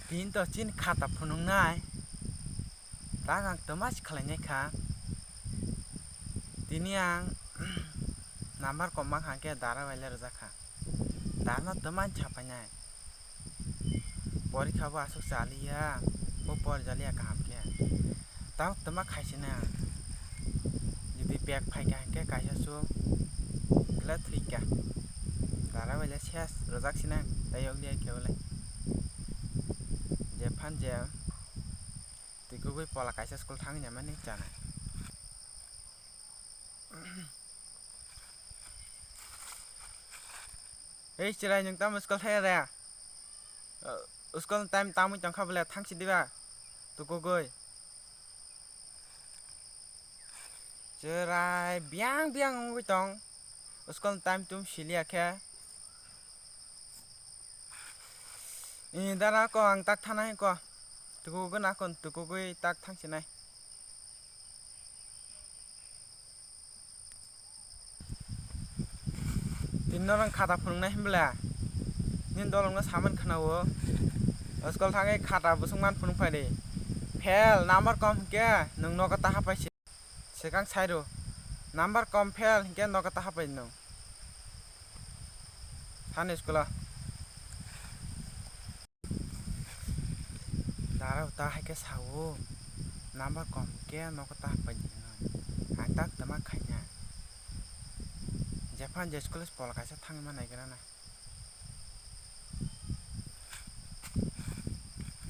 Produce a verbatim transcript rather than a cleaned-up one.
Tini to chini khata phunuknai. Tak ang twma se khlainai kha. Tini ang number kom mang kha khe dara bai le rwjak kha. Darno twma se sapainai. Porikha bo aswk chaliya, bo por jaliya kaham khe. Tabuk twma khaisina. Jodi bag phaikha hinkhe kaisa su kla thwikha. Dara bai le ses rwjak sina, tei yokliya khe bole. Jephan je twi kubui pola kaisa school thangwi naimani chanai. Ei chwrai, nwng tamo school thaya de? Uh, school time tamwi tongkha bole, thangsi diba? Tukugwi. Chwrai biang biang wngwi tong. School time tum siliya khe. Ee, dara ko ang tak thanai ko. Tukugwi na kon, tukugwi tak thangsinai. Tini norok khata phunuknai hinbwla? Nini dolongno saman khwnao. School thangwi khata bwswk man phunuk phaidi. Fail, number kom hinkhe nwng nogo ta hapai se. Swkang sairo. Number kom fail hinkhe nogo ta hapai nwng. Thani school o. Dara ta hai khe sao, number kom khe nogo ta pai di hinwi. Ang tak twma khaina. Jephan je school pola kaisa thangwi ma naigra na.